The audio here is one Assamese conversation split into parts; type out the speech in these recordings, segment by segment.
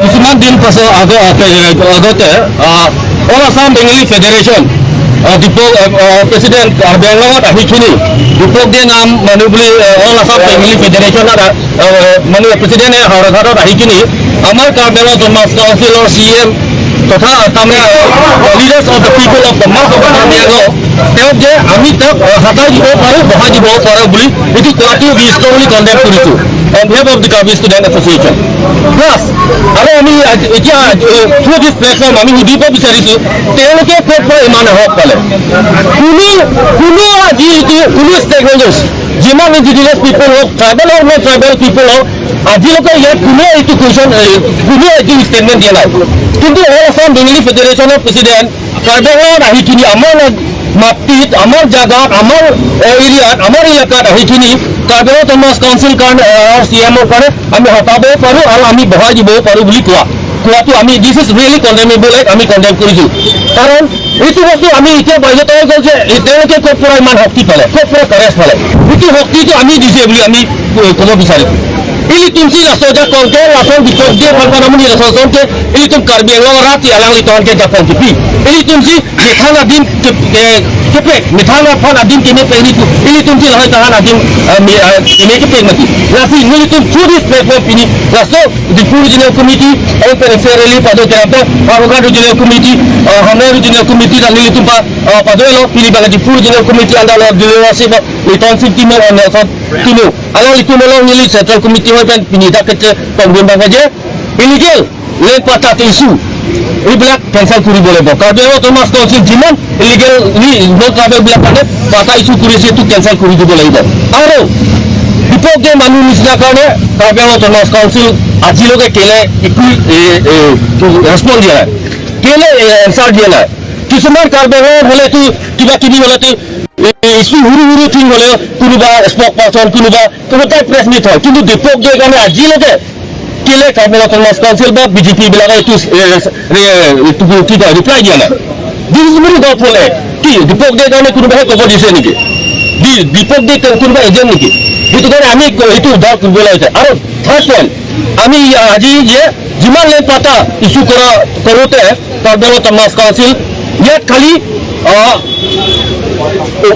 কিছুমান দিন পাছত আগতে all Assam Bengali federation Dipak president বেংগলত আহিখিনি দীপক দে নাম মানুহ বুলি অল আছাম বেংগলী ফেডাৰেশ্যনত মানুহ প্ৰেচিডেণ্টে হাওৰাঘাটত আহিখিনি আমাৰ কাৰ্বি আংলং অট'নমাছ কাউন্সিলৰ চি এম তথা তাৰমানে leaders of the people of the mass of Karbi Anglong, তেওঁক যে আমি তেওঁক হটাই দিব পাৰোঁ, বহাই দিব পাৰোঁ বুলি এইটো কোৱাটো বি ষ্ট্ৰংলি কণ্ডেম কৰিছোঁ on behalf of the Karbi Student Association. Plus আৰু আমি এতিয়া থ্ৰু দিছ প্লেটফৰ্ম আমি সুধিব বিচাৰিছোঁ, তেওঁলোকে ক'ৰ পৰা ইমান সাহস পালে? কোনো কোনো আজি এইটো কোনো ষ্টেক হোল্ডাৰ্ছ, যিমান ইণ্ডিজিনাছ পিপল হওক, ট্ৰাইবেল হওক, নন ট্ৰাইবেল পিপল হওক, আজিলৈকে ইয়াত কোনেও এইটো কুৱেশ্যন, কোনেও এইটো ষ্টেটমেণ্ট দিয়া নাই। কিন্তু অল আছাম বেংগলী ফেডাৰেশ্যনৰ প্ৰেচিডেণ্ট কাৰ্বি আংলঙত আহিখিনি আমাৰ মাটিত, আমাৰ জাগাত, আমাৰ এৰিয়াত, আমাৰ এলেকাত আহিখিনি কাৰ্বি আংলং অট'নমাছ কাউন্সিল কাৰণে চি এমৰ কাৰণে আমি হটাবও পাৰোঁ আৰু আমি বহাই দিবও পাৰোঁ বুলি কোৱাটো আমি, this is really condemnable, আমি কণ্ডেম কৰিছোঁ। কাৰণ এইটো বস্তু আমি এতিয়া বাহিৰত হৈ গ'ল যে এই তেওঁলোকে ক'ৰ পৰা ইমান শক্তি পালে, ক'ৰ পৰা কাৰেজ পালে। সেইটো শক্তিটো আমি দিছে বুলি আমি ক'ব বিচাৰিছোঁ। Ili tum si laso ja kongke laso dipok dia phan phan muni laso songke ili tum Karbi Anglong rat alang li ton ke ja kongke pi ili tum si methang adim ke ke methang phan adim kene pe ni ili tum si lahoi tahan adim kene ke pe mati lasi nili tum through this platform pini laso Diphu Regional Committee और peripherally pado kerapto Haroghat Regional Committee, Hamle Regional Committee dan nili tum pa pado elo pini baga Diphu Regional Committee under leadership of Liton Singh Timo and Nelson Timo along litum along nili Central Committee hoy pen pini dak ke kongrim baga je illegal land patta issue এইবিলাক কেঞ্চেল কৰিব লাগিব। কাৰ্বি আংলং অট'নমাছ কাউন্সিল যিমান ইলিগেল নন ট্ৰাইবেলবিলাক কাৰণে পাতা ইছ্যু কৰিছে, এইটো কেঞ্চেল কৰি দিব লাগিব। আৰু দীপক দে মানুহ নিচিনা কাৰণে কাৰ্বি আংলং অট'নমাছ কাউন্সিল আজিলৈকে কেলে একো ৰেচপন্স দিয়া নাই, কেলে এনচাৰ দিয়া নাই? কিছুমান কাৰ্বি আংলঙত হ'লেতো কিবা কিবি হ'লেতো ইছ্যু সৰু সৰু থিং হ'লেও কোনোবা স্পক পাৰ্চন, কোনোবা কোনোবাই প্ৰেছ মিট হয়। কিন্তু দীপক দেৰ কাৰণে আজিলৈকে কেলে কাৰ্বি আংলং অট'নমাছ কাউন্সিল বা বিজেপি বিলাকে এইটো এইটো কি কয়, ৰিপ্লাই দিয়া নাই? This is very doubtful act. কি দীপক দেৰ কাৰণে কোনোবাই ক'ব দিছে নেকি? দীপক দে কোনোবা এজেণ্ট নেকি? সেইটো কাৰণে আমি এইটো উদ্ধাৰ কৰিব লাগিছে। আৰু থাৰ্ড পইণ্ট, আমি আজি যে যিমান লেণ্ড পাতা ইছ্যু কৰা কৰোঁতে কাৰ্বি আংলং অট'নমাছ কাউন্সিল ইয়াত খালি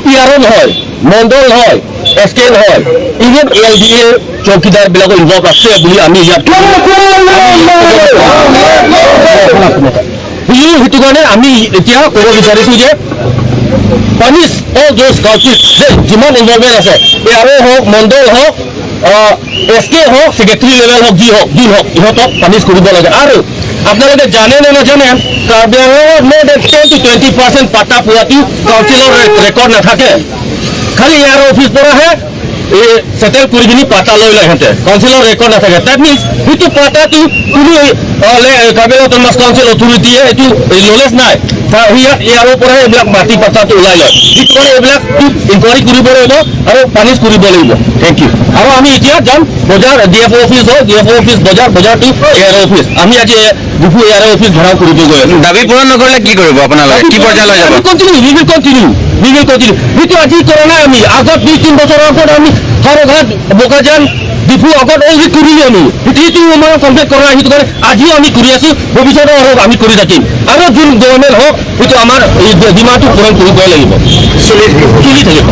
পি আৰ অ' নহয়, মণ্ডল নহয়, এছ কে নহয়, ইভেন এল ডি এ চৌকীদাৰ বিলাকো ইনভলভ আছে বুলি আমি ইয়াত সেইটো কাৰণে আমি এতিয়া ক'ব বিচাৰিছোঁ যে পানিছ অল those কালপ্ৰিট, যে যিমান ইনভলভমেণ্ট আছে, এ আৰ অ' হওক, মণ্ডল হওক, এছ কে হওক, ছেক্ৰেটাৰী লেভেল হওক, যি হওক যি হওক, ইহঁতক পানিছ কৰিব লাগে। আৰু আপোনালোকে জানে নে নাজানে, কাৰ্বি আংলঙত more than 10 to 20% পাতা পোৱাটো কাউন্সিলৰ ৰেকৰ্ড নাথাকে। খালি ইয়াৰ অফিচ পৰাহে এই চেটেল কৰি কিনি পাতা লৈ লয় সিহঁতে, কাউন্সিলৰ ৰেকৰ্ড নাথাকে। That means সেইটো পাতাটো কোনো কাৰ্বি আংলং অট'নমাছ কাউন্সিল অথৰিটিয়ে এইটো নলেজ নাই। ইয়াত ইয়াৰ পৰাই এইবিলাক মাটি পাতাটো ওলাই লয়। সেইটো কাৰণে এইবিলাক ইনকুৱাৰী কৰিব লাগিব আৰু পানিছ কৰিব লাগিব। Thank U. আৰু আমি এতিয়া যাম বজাৰ, ডি এফ অফিচ হয়, ডি এফ অফিচ বজাৰ, বজাৰটো এ আৰ অফিচ। আমি আজি ডিফু এ আৰ অফিচ ঘেৰাও কৰিব গৈ আছো। দাবী পূৰণ নকৰিলে কি কৰিব আপোনালোকে? কি পৰ্যায়লৈ যাব? Continue, we will continue, we will continue. সেইটো আজি কৰা নাই আমি, আগত 2-3 বছৰৰ আগত আমি হাওৰাঘাট, বোকাজান, ডিফু আগত অলৰেডি কৰিলো আমি। সেইটো আমাৰ কমপ্লিট কৰা নাই। সেইটো কাৰণে আজিও আমি কৰি আছো, ভৱিষ্যতেও হওক আমি কৰি থাকিম। আৰু যোন গভৰ্ণমেণ্ট হওক, সেইটো আমাৰ এই ডিমাণ্ডটো পূৰণ কৰিবই লাগিব। চলি থাকিব। চলি থাকিব।